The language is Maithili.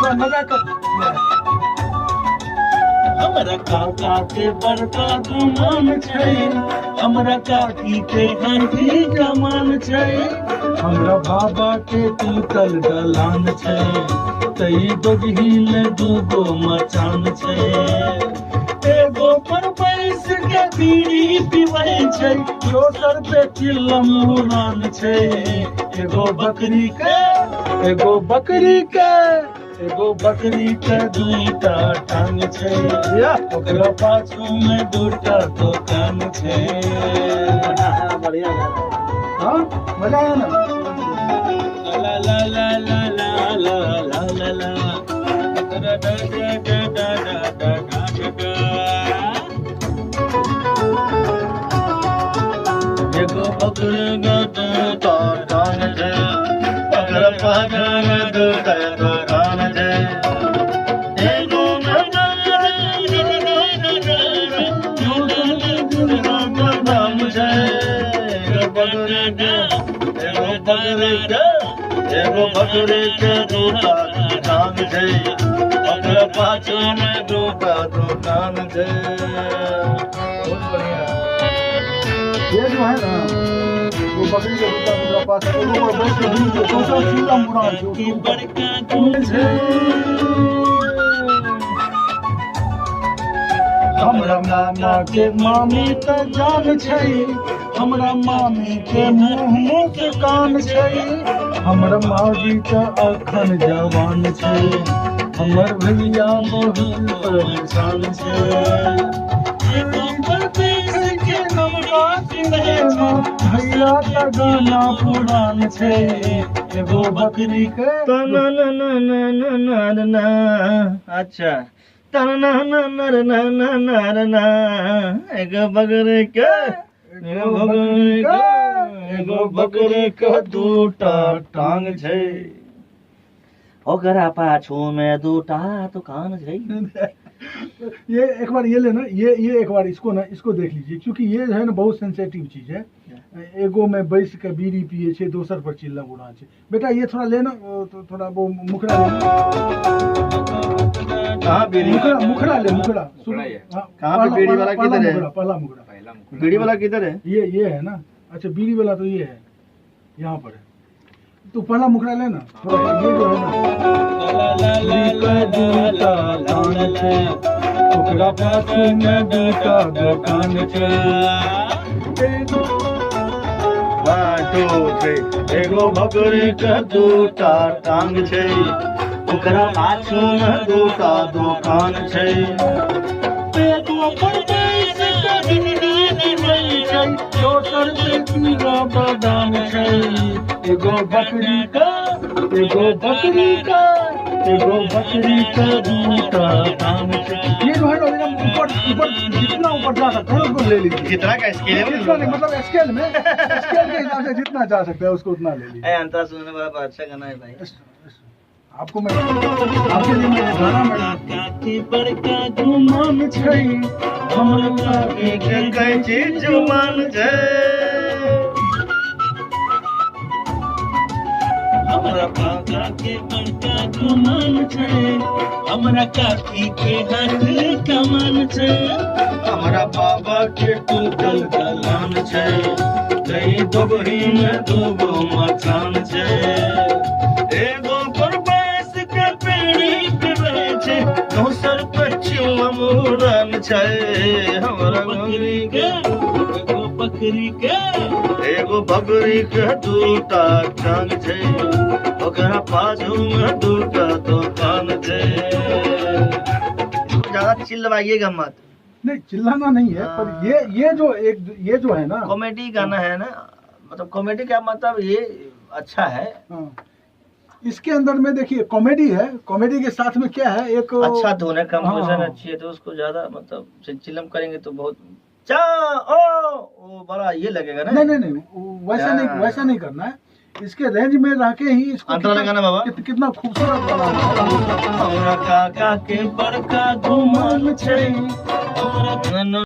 थोड़ा नजाकत। हमरा काका के बड़का गुमान छै, हमरा काकी के हाथी कमान छै, हमरा बाबा के टूटल दलान छै, तई बगही में दूगो मचान छै, एगो पर बैस के बीड़ी पीबै छै, दोसर पे चिलम उड़ान छै, एगो बकरी के, एगो बकरी के, एगो बकरी के दूटा टांग छै, ओकरा पाछू में दूटा दोकान छै। बढ़िया। हाँ, मजा आया ना? ला ला ला ला ला ला ला ला ला दा दा दा दा दा दा दा दा दा। एगो बकरी के दूटा टांग छै, ओकरा पाछू में दूटा दोकान छै, एगो नाम छै, एगो बकरी के, एगो बकरी के, एगो बकरी के दूटा टांग छै, ओकरा पाछू में दूटा दोकान छै। बहुत बढ़िया। ये जो है ना, वो बकरी के दूटा, ओकरा पास एगो पर बैस के बीड़ी के दोसर चिलम उड़ान छै के उसके ऊपर। बड़का गुण छै, हमरा मामा के मामी त जान छै, हमरा मामी के मुँह मुँह के कान छै, हमर मामी त अखन जवान छै, हमर भैया बहुत परेशान छै। एगो पर बैस के नमका पीबै छै, भैया त गाना पुरान छै, एगो बकरी के ना ना ना ना ना ना ना, अच्छा, ना ना ना ना ना ना ना ना, एगो बकरी के, एगो बकरी के, एगो बकरी के दूटा टांग छै, ओकरा पाछू में दूटा दुकान छै। ये एक बार ये लेना, ये एक बार इसको ना, इसको देख लीजिए, क्योंकि ये जो है ना बहुत सेंसिटिव चीज है। एगो में बैस के बीड़ी पिए छै, दोसर पर चिल्लम उड़ान छै। बेटा ये थोड़ा लेना, तो थोड़ा वो मुखड़ा लेना। कहाँ बीड़ी? मुखड़ा, मुखड़ा ले, मुखड़ा। मुखड़ा ये। हाँ, कहाँ पे पहला- बीड़ी वाला पहला किधर है? मुखड़ा, पहला मुखड़ा। पहला मुखड़ा। बीड़ी वाला किधर है? ये है ना, अच्छा बीड़ी वाला तो ये है, यहाँ पर है। तो पहला मुखड़ा लेना थोड़ा, ये जो है ना, ला ला ला ला ला ला ला ला, ओकरा पाछू में दूटा दोकान छै, एगो 1 2 3, एगो बकरी के दूटा टांग छै, ओकरा पाछू में दूटा दोकान छै, एगो पर बैस के बीड़ी पीबै छै, दोसर पे पीला बादाम छै, एगो बकरी का, एगो बकरी का, एगो बकरी का दूटा टांग छै। ये जो है ना, एकदम ऊपर ऊपर जितना ऊपर जा सकता है उसको ले लीजिए। कितना का स्केल है? इतना नहीं, मतलब स्केल में, स्केल के हिसाब से जितना जा सकता है उसको उतना ले लीजिए। ए अंतरा सुनने वाला बड़ा अच्छा गाना है भाई। आपको मैं, आपके लिए मैं गाना मैं काका के बड़का गुमान छै, हमरा काकी के कैची जुमान छै, हमरा काका के बड़का गुमान छै, हमरा काकी के हाथ कमान छै, हमरा बाबा के टूटल दलान छै, तई दोगही में दूगो मचान छै, एगो पर बैस के पीड़ी पीबै छै, दोसर पर चिलम उड़ान छै, हमरा बकरी के, एगो बकरी के, एगो बकरी के दूटा टांग छै, ओकरा पाछू में दूटा दोकान छै। ज्यादा चिल्लाइएगा मत। नहीं, चिल्लाना नहीं है, पर ये जो एक, ये जो है ना कॉमेडी गाना है ना, मतलब कॉमेडी का मतलब ये अच्छा है। हाँ। इसके अंदर में देखिए कॉमेडी है, कॉमेडी के साथ में क्या है, एक अच्छा धुन है, कंपोजिशन हाँ। अच्छी है, तो उसको ज्यादा मतलब चिल्लम करेंगे तो बहुत चा ओ वो बड़ा ये लगेगा ना। नहीं नहीं नहीं, वैसा नहीं, हाँ। वैसा नहीं करना है। इसके रेंज में रह के ही इसको अंतरा लगाना बाबा। कितना खूबसूरत बनाना है। हमरा काका के बड़का गुमान छै, हमरा